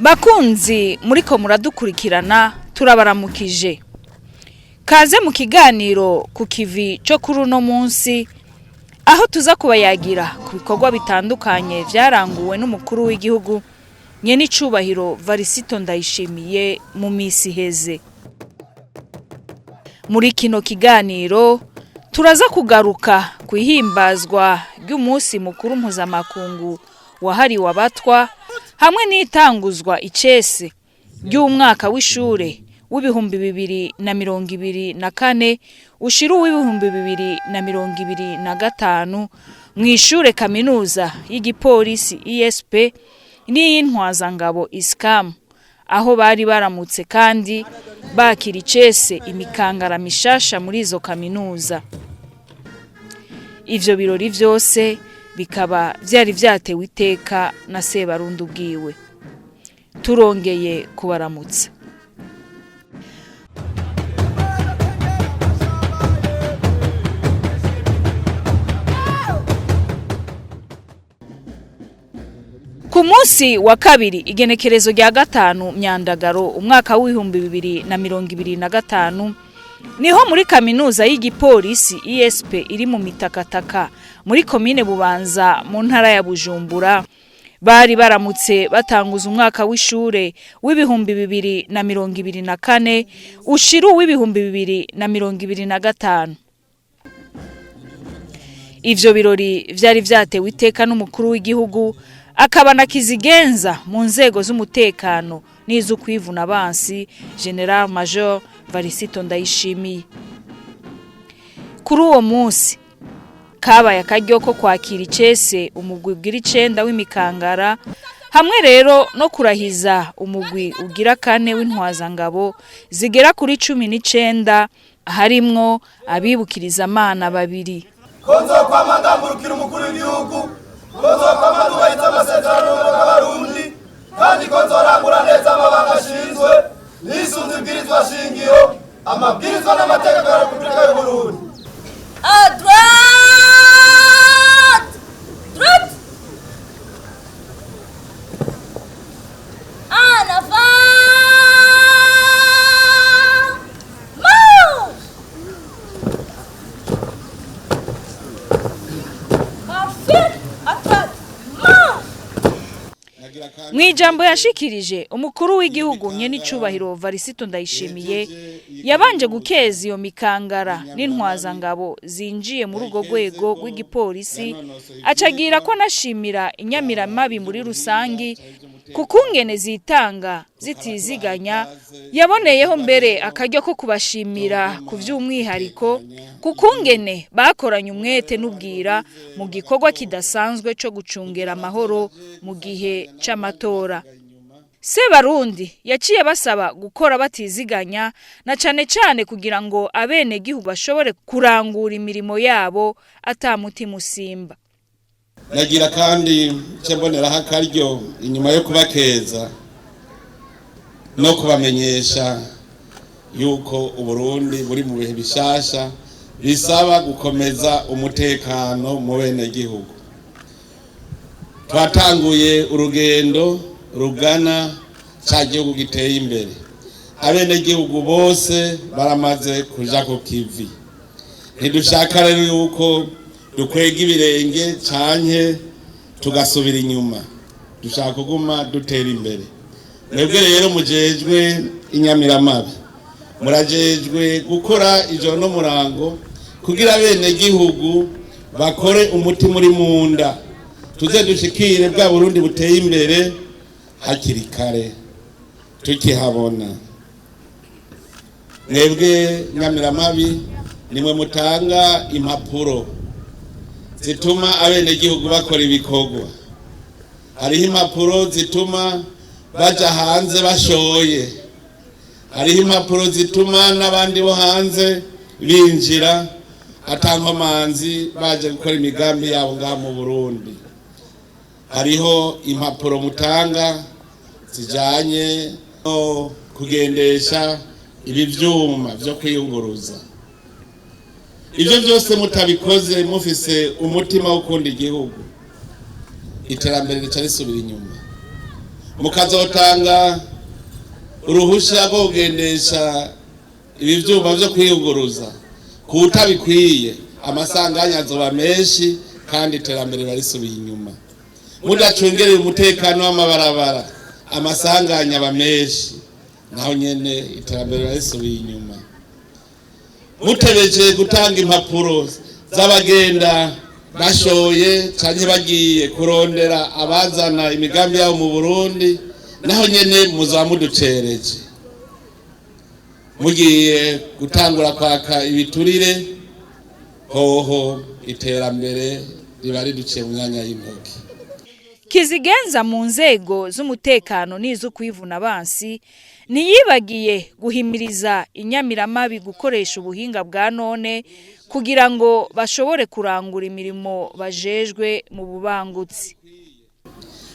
Bakunzi muriko muradukurikirana, turabaramukije. Kaze mu kiganiro ku kivi cyo kuri uno munsi, aho tuza kubayagira ku bikorwa bitandukanye vyaranguwe n'umukuru w'igihugu nyenicubahiro Varisito Ndayishimiye mu misi iheze. Muri kino kiganiro turaza kugaruka ku ihimbazwa ry'umunsi mukuru mpuzamakungu wahariwe abatwa, hamwe n'itanguzwa icese ry'umwaka w'ishure w'2024 ushira uw'ibihumbi 2025 mu ishure kaminuza y'igipolisi ISP n'iy'intwazangabo ISCAM, aho bari baramutse kandi bakira icese imikangara mishasha muri izo kaminuza. Ivyo birori vyose bikaba vyari vyatewe iteka na Sebarundi ubwiwe. Turongeye kubaramutsa. Ku munsi wa kabiri, igenekerezo rya 5 Myandagaro umwaka w'2025, niho muri kaminuza y'igipolisi ISP iri mu Mitakataka muri komine Bubanza mu ntara ya Bujumbura bari baramutse batanguza umwaka w'ishure w'2024 ushira uw'ibihumbi 2025. Ivyo birori vyari vyatewe iteka n'umukuru w'igihugu, akaba na kizigenza mu nzego z'umutekano n'iz'ukwivuna abansi, Général Major Varisito Ndayishimiye. Kuri uwo munsi kabaye akaryo ko kwakira icese umugwi ugira 9 w'imikangara, hamwe rero no kurahiza umugwi ugira 4 w'intwazangabo zigera kuri 19, harimwo abibukiriza amana babiri. Ko nzokwama ndamburukira umukuru w'igihugu, ko nzokwama nubahiriza amasezerano y'Abarundi, kandi ko nzorangura neza amabanga ashinzwe nisunze ibwirizwa shingiro, amabwirizwa n'amategeko ya Repubulika y'u Burundi. À droite! Droite! En avant! Marche! Parfait! À droite! Marche! Mu ijambo yashikirije, umukuru w'igihugu nyenicubahiro Varisito Ndayishimiye yabanje gukeza iyo mikangara n'intwazangabo zinjiye muri urwo rwego rw'igipolisi, acagira ko anashimira inyamiramabi muri rusangi kukungene zitanga zitiziganya. Yaboneyeho mbere akaryo ko kubashimira ku vy'umwihariko kukungene bakoranye umwete n'ubwira mu gikorwa kidasanzwe co gucungera amahoro mu gihe c'amatora. Sebarundi yaciye basaba gukora batiziganya, na cane cane kugira ngo abenegihugu bashobore kurangura imirimo yabo ata mutima usimba. Nagira kandi nce mboneraho akaryo, inyuma yo kubakeza no kubamenyesha yuko Uburundi buri mu bihe bishasha bisaba gukomeza umutekano mu benegihugu. Twatanguye urugendo rugana ca gihugu giteye imbere. Abenegihugu bose baramaze kuja ku kivi. Ntidushaka rero yuko dukwega ibirenge canke tugasubira inyuma, dushaka kuguma dutera imbere. Mwebwe rero mujejwe inyamiramabi, murajejwe gukora ijoro n'umurango kugira abenegihugu bakore umutima uri mu nda, tuze dushikire bwa Burundi buteye imbere hakiri kare tukihabona. Mwebwe nyamiramabi nimwe mutanga impapuro zituma abenegihugu bakora ibikorwa. Hariho impapuro zituma baja hanze bashoye, hariho impapuro zituma n'abandi bo hanze binjira atankomanzi baje gukora imigambi yabo ngaha mu Burundi. Hariho impapuro mutanga zijanye no kugendesha ibi vyuma vyo kwiyunguruza. Ivyo vyose mutabikoze mufise umutima wo gukunda igihugu, iterambere rica risubira inyuma. Mukazotanga uruhushya rwo kugendesha ibi vyuma vyo kwiyunguruza kutabikwiye, amasanganya azoba menshi kandi iterambere barisubiye inyuma. Mudacungereye umutekano w'amabarabara, amasanganya aba menshi, naho nyene iterambere barisubiye inyuma. Mutebeje gutanga impapuro z'abagenda bashoye canke bagiye kurondera abazana imigambi yabo mu Burundi, naho nyene muzaba muducereje. Mugiye gutangura kwaka ibiturire, hoho iterambere riba riduciye mu myanya y'intoki. Kizigenza mu nzego z'umutekano n'iz'ukwivuna abansi ntiyibagiye guhimiriza inyamiramabi gukoresha ubuhinga bwa none kugira ngo bashobore kurangura imirimo bajejwe mu bubangutsi.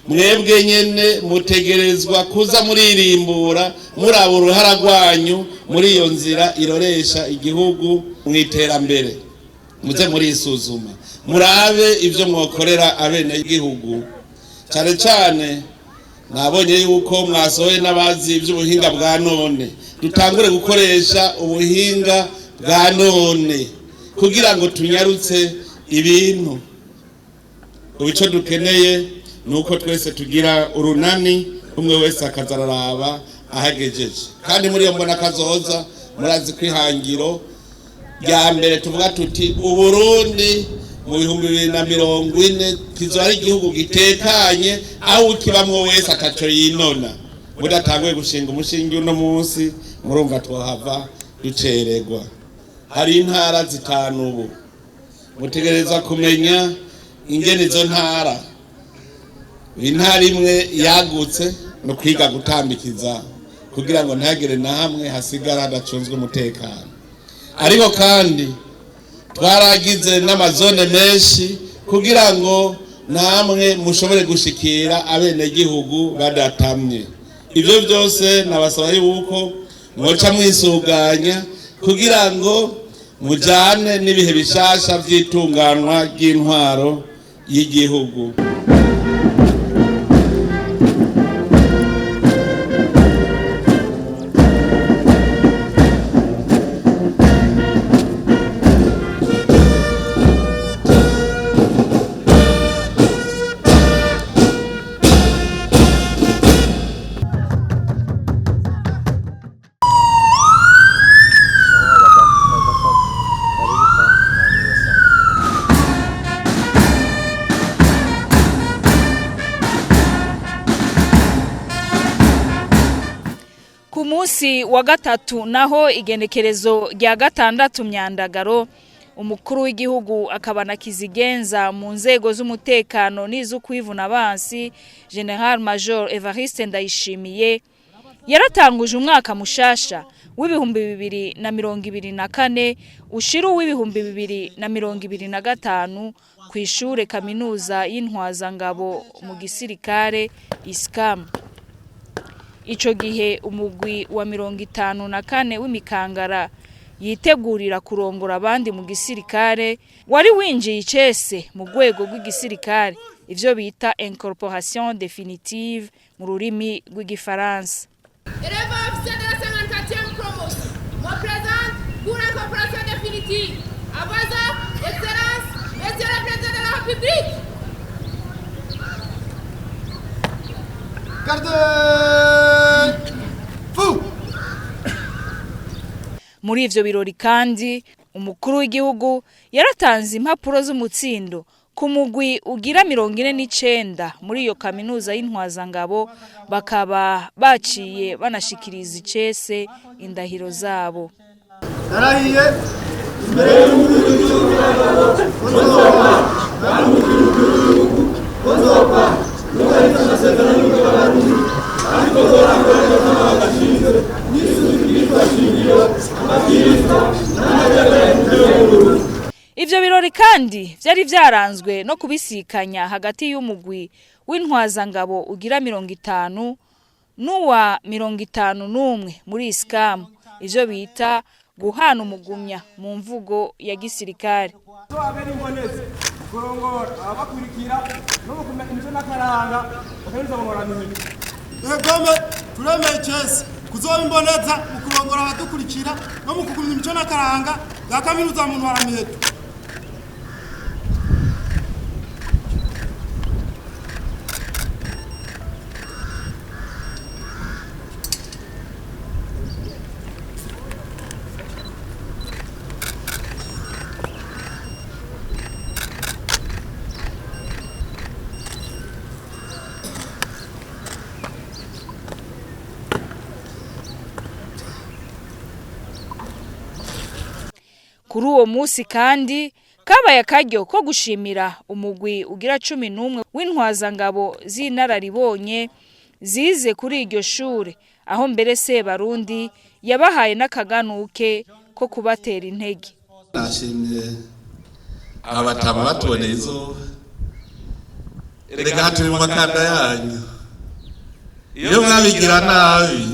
Mwebwe nyene mutegerezwa kuza muririmbura muraba uruhara rwanyu muri iyo nzira iroresha igihugu mu iterambere. Muze murisuzuma, murabe ivyo mwokorera abenegihugu. Cane cane nabonye yuko mwasohoye n'abazi ivy'ubuhinga bwa none. Dutangure gukoresha ubuhinga bwa none kugira ngo tunyarutse ibintu. Ubu ico dukeneye nuko twese tugira urunani, umwe wese akazararaba ahagejeje. Kandi muri iyo mbona kazoza, murazi kwihangiro rya mbere tuvuga tuti Uburundi mu 2040 kizoba ari igihugu gitekanye, aho ukibamwo wese ataco yinona. Mudatanguye gushinga umushinge uno munsi, murumva twohava ducererwa. Hari intara 5 ubu mutegereza kumenya ingene izo ntara, intara imwe yagutse no kwiga gutambikiza kugira ngo ntihagire na hamwe hasigara hadacunzwe umutekano. Ariko kandi twaragize n'amazone menshi kugira ngo namwe mushobore gushikira abenegihugu badatamye. Ibyo byose nabasaba yuko mwoca mwisuganya kugira ngo mujane n'ibihe bishasha vy'itunganwa ry'intwaro y'igihugu. Ku munsi wa gatatu naho igenekerezo rya 6 Myandagaro, umukuru w'igihugu akaba na kizigenza mu nzego z'umutekano n'iz'ukwivuna abansi General Major Evariste Ndayishimiye yaratanguje umwaka mushasha w'2024 ushira w'2025 ku ishure kaminuza y'intwazangabo mu gisirikare ISCAM. Ico gihe umugwi wa 54 w'imikangara yitegurira kurongora abandi mu gisirikare wari winjiye icese mu rwego rw'igisirikare, ivyo bita incorporation définitive mu rurimi rw'igifaransa. Élève officier de la 54e promotion, me présente pour l'incorporation définitive. À vos ordres, Excellence, Monsieur le Président de la République. Garde fou. Muri ivyo birori kandi umukuru w'igihugu yaratanze impapuro z'umutsindo ku mugwi ugira 49 muri iyo kaminuza y'intwazangabo, bakaba baciye banashikiriza icese indahiro zabo. Narahiye imbere y'umukuru w'igihugu Ivyo birori kandi vyari vyaranzwe no kubisikanya hagati y'umugwi w'intwazangabo ugira 50 n'uwa 51 muri ISCAM, ivyo bita guhana umugumya mu mvugo ya gisirikare. Abari imbonezi kurongora ababakurikira no kumenya imico n'akaranga bakanyuza mu ngoramihigo. Egome turemeye icese kuzoba imboneza mu kurongora abadukurikira no mu kugumya imico n'akaranga bya kaminuza mu ntwaramiheto. Kuri uwo munsi kandi kabaye akaryo ko gushimira umugwi ugira 11 w'intwazangabo z'inararibonye zize kuri iryo shure, aho mbere Sebarundi yabahaye n'akaganuke ko kubatera intege. Nashimye abatama batuboneye izuba, erega turi mu makanda yanyu, iyo mwabigira nabi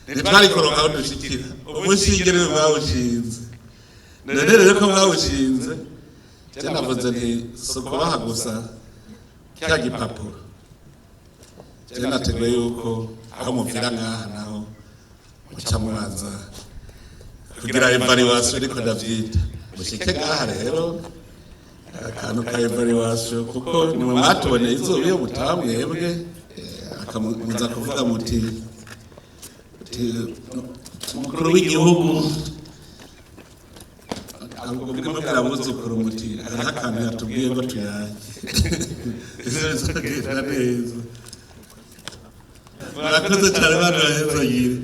ntitwari kuronka aho dushikira. Umushinge niwe mwawushinze, none rero ko mwawushinze, je navuze nti si ukubaha gusa kya gipapuro, je nateguye yuko aho muvira ngaha naho muca mubanza kugira evaluation, ariko ndavyita mushike ngaha rero akantu ka evaluation, kuko nimwe mwatuboneye izuba. Iyo mutamwebwe akamuza kuvuga muti umukuru w'igihugu mubwira abuzukuru muti hariho akantu yatubwiye ngo tuyage, bizogenda neza. Murakoze cyane, bana bahezagire.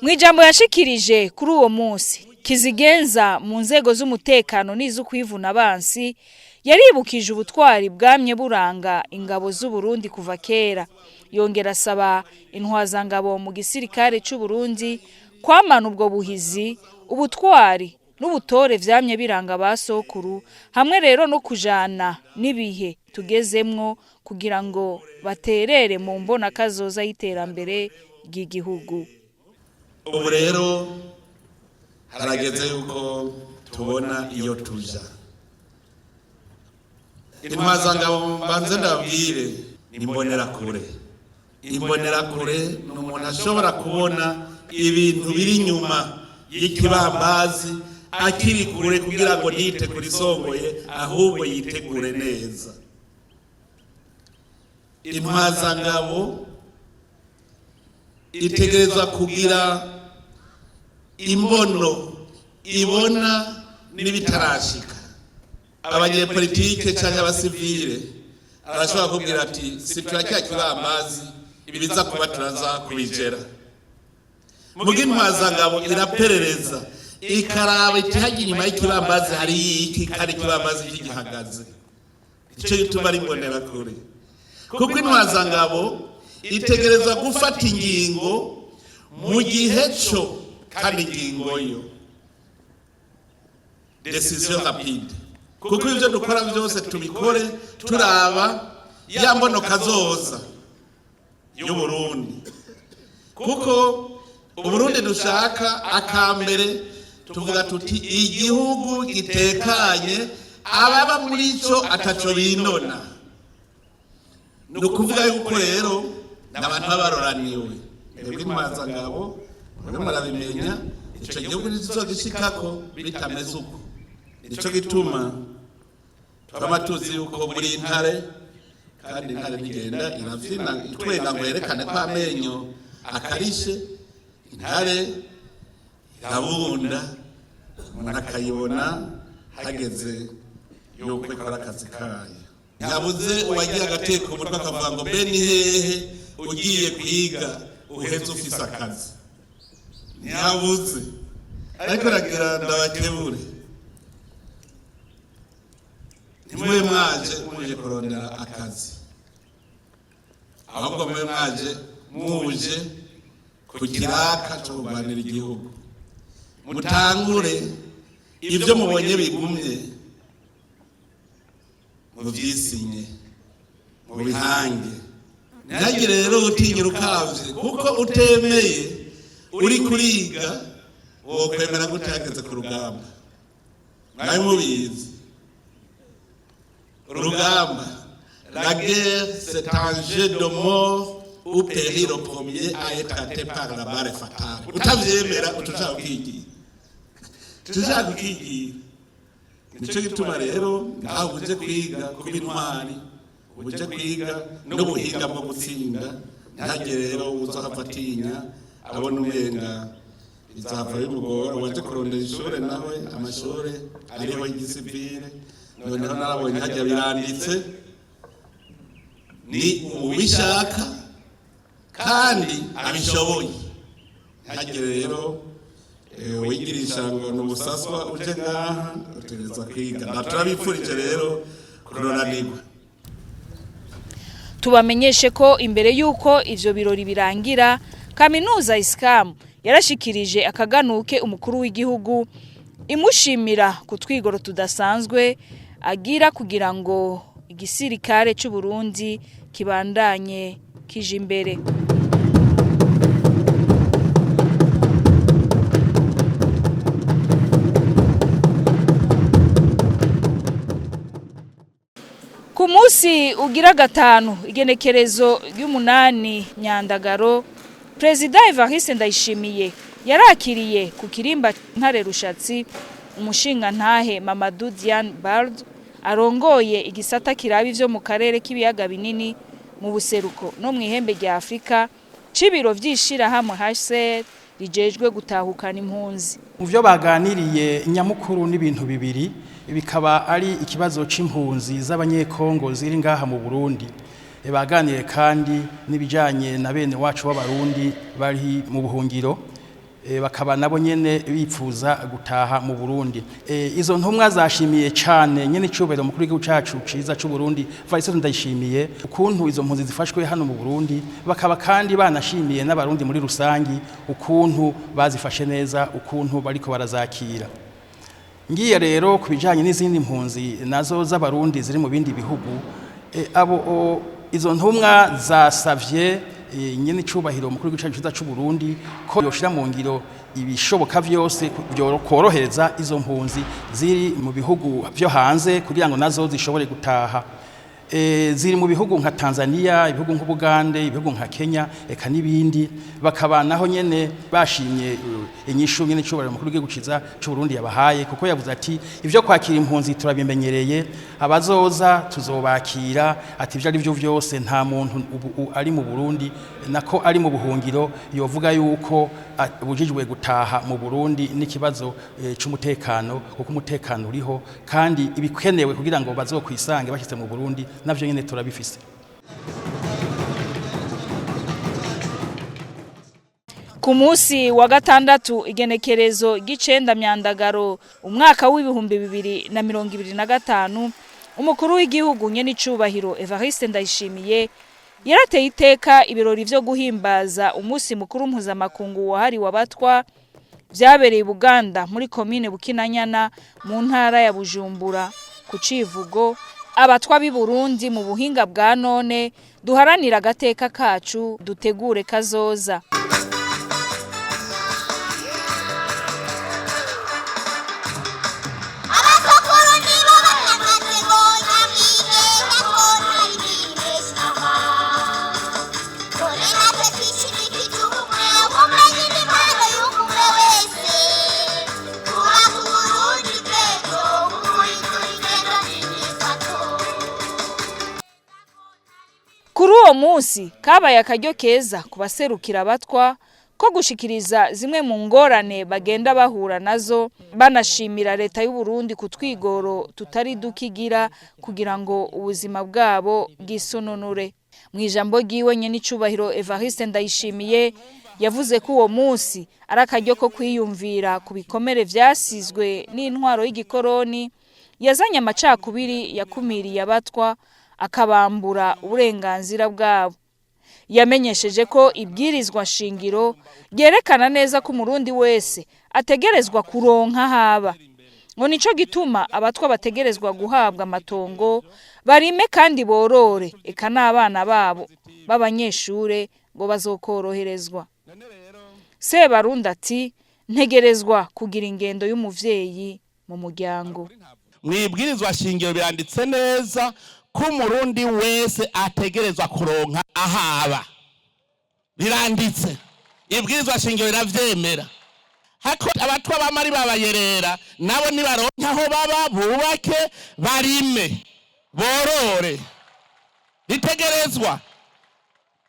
Mu ijambo yashikirije kuri uwo munsi, kizigenza mu nzego z'umutekano n'iz'ukwivuna abansi yaribukije ubutwari bwamye buranga ingabo z'u Burundi kuva kera, yongera asaba intwazangabo mu gisirikare c'u Burundi kwamana ubwo buhizi, ubutwari n'ubutore vyamye biranga ba sokuru, hamwe rero no kujana n'ibihe tugezemwo kugira ngo baterere mu mbona kazoza y'iterambere ry'igihugu. Ubu rero harageze yuko tubona iyo tuja. Intwazangabo mbanze ndabwire ni imbonerakure. Imbonerakure ni umuntu ashobora kubona ibintu biri inyuma y'ikibambazi akiri kure, kugira ngo ntiyitegure isongoye, ahubwo yitegure neza. Intwazangabo itegerezwa kugira imbono ibona n'ibitarashika. Abanyepolitike cyangwa abasivile arashobora kubwira ati situra cya kibambazi, ibiza kuba turaza kubigera. Muga intwazangabo iraperereza ikaraba ikihajya inyuma y'ikibambazi hari iki, kandi ikibambazi kigihagaze. Icyo gituma ari imbonerakure, kuko intwazangabo itegerezwa gufata ingingo mu gihe cyo, kandi ingingo yo decision rapide, kuko ibyo dukora byose tubikore turaba ya mbono kazoza y'Uburundi, kuko Uburundi dushaka akambere tuvuga tuti igihugu gitekanye, ababa muri cyo ataco binona. Ni ukuvuga yuko rero n'abantu baba baroraniwe, mwebwe intwazangabo mube murabimenya, ico gihugu ntituzogishikako bitameze uko. Nico gituma twaba tuzi yuko muri intare, kandi intare ntigenda iravyina itwenga ngo yerekane ko amenyo akarishe. Intare irabunda, umuntu akayibona hageze yuko ikora akazi kayo. Ntihabuze uwagiye agateka umutwe akavuga ngo mbe ni hehe ugiye kwiga uheze ufise akazi, ntihabuze. Ariko ragira ndabakebure, ntimube mwaje muje kurondera akazi, ahubwo mube mwaje muje ku kiraka cyo kurwanira igihugu. Mutangure ibyo mubonye bigumye mubyisinye, mubihange, ntihagire rero utinyira ukavye, kuko utemeye uri kuriga. Wokwemera gute hageze ku rugamba? Mwari mubizi, urugamba, la guerre, c'est un jeu de mort où périt le premier à être atteint par la balle fatale. Utavyemera utushaka ukigira, tushaka ukigira. Nico gituma rero ngaho uje kwiga kuba intwari, uje kwiga n'ubuhinga bwo gutsinda. Ntihagire rero uzohava atinya, abona umenga bizava bimugora. Waje kurondera ishure nawe, amashure ariho y'igisivile. Noneho narabonye hajya biranditse, ni ubishaka kandi abishoboye. Ntihagire rero wigirisha ngo ni ubusaswa. Uje ngaha utegereza kwiga. Turabipfurije rero kuroranirwa. Tubamenyeshe ko imbere y'uko ivyo birori birangira, kaminuza ISCAM yarashikirije akaganuke umukuru w'igihugu, imushimira ku twigoro tudasanzwe agira kugira ngo igisirikare c'u Burundi kibandanye kije imbere. Ku munsi ugira gatanu, igenekerezo ry'umunani Nyandagaro, Perezida Evariste Ndayishimiye yarakiriye ku kirimba Ntare Rushatsi umushinga ntahe Mamadou Diane Bard, arongoye igisata kiraba ivyo mu karere k'ibiyaga binini mu buseruko no mu ihembe rya Afurika c'ibiro vy'ishirahamwe HCR rijejwe gutahukana impunzi. Mu byo baganiriye nyamukuru n'ibintu bibiri, bikaba ari ikibazo c'impunzi z'Abanyekongo ziri ngaha mu Burundi. Baganiriye kandi n'ibijanye na bene wacu b'Abarundi bari mu buhungiro, bakaba nabo nyene bipfuza gutaha mu Burundi. Izo ntumwa zashimiye cane nyene icubahiro mukuru w'igihugu cacu ciza c'u Burundi Evariste Ndayishimiye ukuntu izo mpunzi zifashwe hano mu Burundi, bakaba kandi banashimiye n'Abarundi muri rusangi ukuntu bazifashe neza, ukuntu bariko barazakira. Ngiye rero ku bijanye n'izindi mpunzi nazo z'Abarundi ziri mu bindi bihugu, abo izo ntumwa zasavye nyene icubahiro mukuru w'igihugu cacu c'u Burundi ko yoshira mu ngiro ibishoboka vyose korohereza izo mpunzi ziri mu bihugu vyo hanze kugira ngo nazo zishobore gutaha. Ziri mu bihugu nka Tanzania, ibihugu nk'Ubugande, ibihugu nka Kenya, eka n'ibindi. Bakaba naho nyene bashimye inyishu nyene icubahiro mukuru w'igihugu ciza c'u Burundi yabahaye, kuko yavuze ati ivyo kwakira impunzi turabimenyereye, abazoza tuzobakira, ati ivyo ari byo vyose nta muntu ubu ari mu Burundi nako ari mu buhungiro yovuga yuko abujijwe gutaha mu Burundi n'ikibazo c'umutekano, kuko umutekano uriho kandi ibikenewe kugira ngo bazokwisange bashitse mu Burundi navyo nyene turabifise. Ku munsi wa gatandatu, igenekerezo ry'icenda Myandagaro umwaka w'2025, umukuru w'igihugu nyene icubahiro Evariste Ndayishimiye yarateye iteka ibirori vyo guhimbaza umunsi mukuru mpuzamakungu wahariwe Abatwa, vyabereye i Buganda muri komine Bukinanyana mu ntara ya Bujumbura, ku civugo "Abatwa b'i Burundi mu buhinga bwa none, duharanire agateka kacu, dutegure kazoza". Abasokuru nibo batamaze ngo nyamwigenda ko ntari bibeshaha. Dore natwe twishimikije ubumwe, ubumenyi n'impano y'umwe wese. Twubake Uburundi bw'ejo, guhindura ingendo n'inyifato. Kuri uwo munsi kabaye akaryo keza ku baserukira Abatwa ko gushikiriza zimwe mu ngorane bagenda bahura nazo, banashimira leta y'u Burundi ku twigoro tutari dukigira kugira ngo ubuzima bwabo bwisununure. Mu ijambo ryiwe, nyene icubahiro Evariste Ndayishimiye yavuze ko uwo munsi ari akaryo ko kwiyumvira ku bikomere vyasizwe n'intwaro y'igikoroni yazanye amacakubiri, yakumiriye Abatwa, akabambura uburenganzira bwabo. Yamenyesheje ko ibwirizwa shingiro ryerekana neza ko Umurundi wese ategerezwa kuronka haba, ngo nico gituma Abatwa bategerezwa guhabwa amatongo barime kandi borore, eka n'abana babo b'abanyeshure ngo bazokoroherezwa. Sebarundi ati Ntegerezwa kugira ingendo y'umuvyeyi mu muryango. Mwibwirizwa shingiro biranditse neza ko umurundi wese ategerezwa kuronka ahaba. Biranditse, ibwirizwa shingiro riravyemera. Hako abatwa bamari babayerera nabo nibaronka aho baba, bubake, barime, borore. Ritegerezwa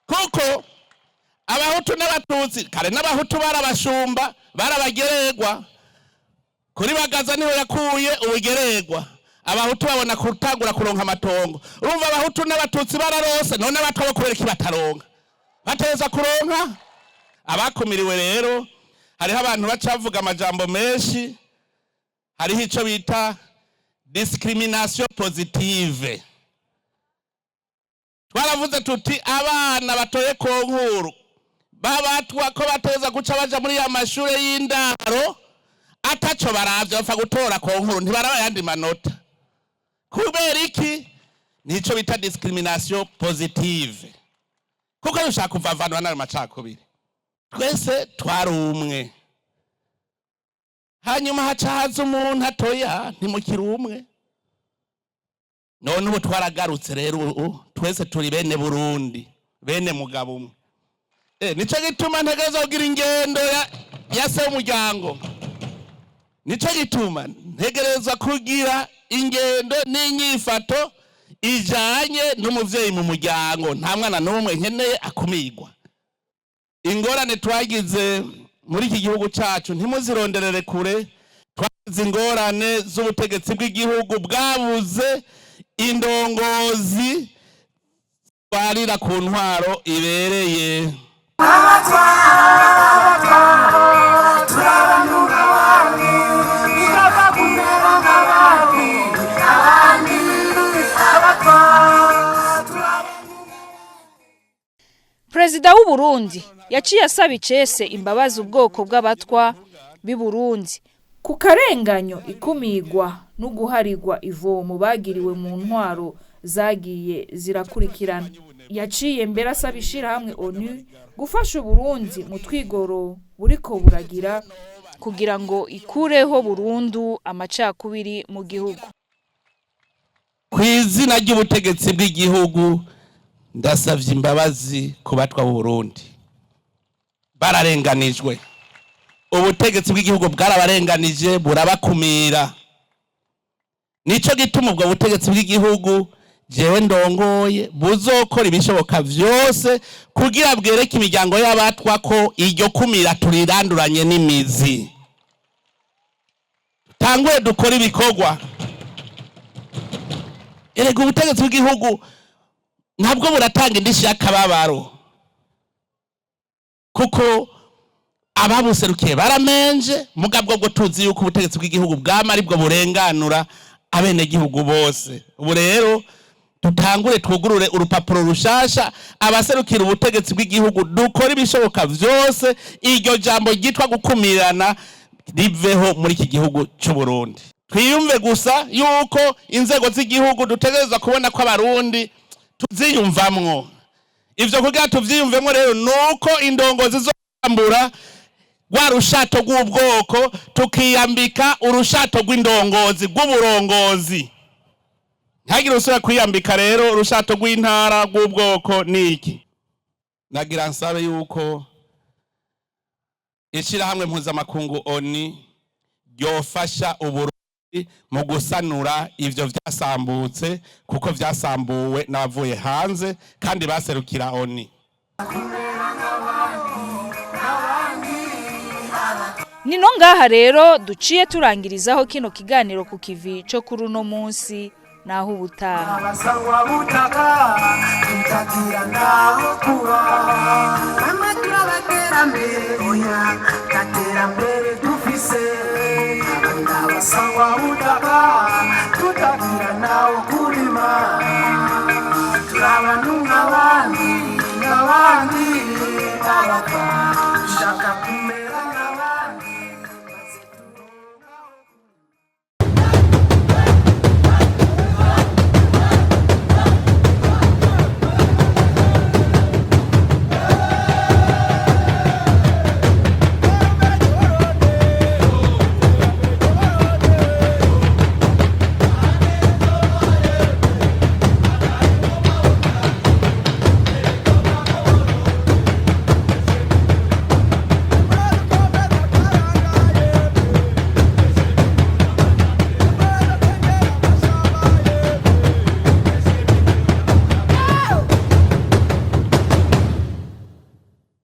kuko abahutu n'abatutsi kare n'abahutu barabashumba, barabagererwa. Kuri Bagaza niho yakuye ubugererwa, abahutu babona kutangura kuronka amatongo. Urumva abahutu n'abatutsi bararose, none abatwa bo kubera iki bataronka? Bateza kuronka. Abakumiriwe rero, hariho abantu bacavuga amajambo menshi. Hariho ico bita discrimination positive. Twaravuze tuti abana batoye concours babatwa ko bateza guca baja muri ya mashure y'indaro, ataco baravye, bapfa gutora concours, ntibaraba ayandi manota. Kubera iki? Nico bita discrimination positive, kuko ushaka kuvavanura n'ayo macakubiri. Twese twari umwe, hanyuma haca haza umuntu atoya, ntimukiri umwe. None ubu twaragarutse rero, ubu twese turi bene Burundi, bene mugabo umwe. Nico gituma ntegerezwa kugira ingendo ya se w'umuryango. Nico gituma ntegerezwa kugira ingendo n'inyifato ijanye n'umuvyeyi mu muryango. Nta mwana n'umwe nkeneye akumirwa. Ingorane twagize muri iki gihugu cacu, ntimuzironderere kure. Twagize ingorane z'ubutegetsi bw'igihugu bwabuze indongozi twarira ku ntwaro ibereye. Perezida w'u Burundi yaciye asaba icese imbabazi ubwoko bw'abatwa b'i Burundi ku karenganyo, ikumigwa no guharigwa ivomo bagiriwe mu ntwaro zagiye zirakurikirana. Yaciye mbere asaba ishirahamwe ONU gufasha Uburundi mu twigoro buriko buragira kugira ngo ikureho burundu amacakubiri mu gihugu. Ku izina ry'ubutegetsi bw'igihugu, ndasavye imbabazi ku batwa b'u Burundi. Bararenganijwe, ubutegetsi bw'igihugu bwarabarenganije, burabakumira. Nico gituma ubwo butegetsi bw'igihugu jewe ndongoye buzokora ibishoboka vyose kugira bwereke imiryango y'abatwa ko iryo kumira turiranduranye n'imizi. Tanguye dukora ibikorwa. Erega ubutegetsi bw'igihugu ntabwo buratanga indishi y'akababaro, kuko ababuserukiye baramenje. Mugabwo bwo tuzi yuko ubutegetsi bw'igihugu bwama aribwo burenganura abenegihugu bose. Ubu rero dutangure twugurure urupapuro rushasha. Abaserukira ubutegetsi bw'igihugu dukora ibishoboka vyose iryo jambo ryitwa gukumirana riveho muri iki gihugu c'u Burundi. Twiyumve gusa yuko inzego z'igihugu dutegerezwa kubona ko abarundi tuziyumvamwo. Ivyo kugira tuvyiyumvemwo rero, nuko indongozi zambura rwa rushato rw'ubwoko, tukiyambika urushato rw'indongozi, rw'uburongozi. Ntihagire usubira kwiyambika rero urushato rw'intara, rw'ubwoko. Niki nagira nsabe yuko ishirahamwe mpuzamakungu ONU ryofasha Uburundi mu gusanura ivyo vyasambutse, kuko vyasambuwe n'abavuye hanze kandi baserukira ONU. Nino ngaha rero duciye turangirizaho kino kiganiro ku kivi cyo kuri uno munsi. Naho ubutaha. Abasangwa butaka tutagira naho kuba, bamwe turabaterambere, oya gaterambere.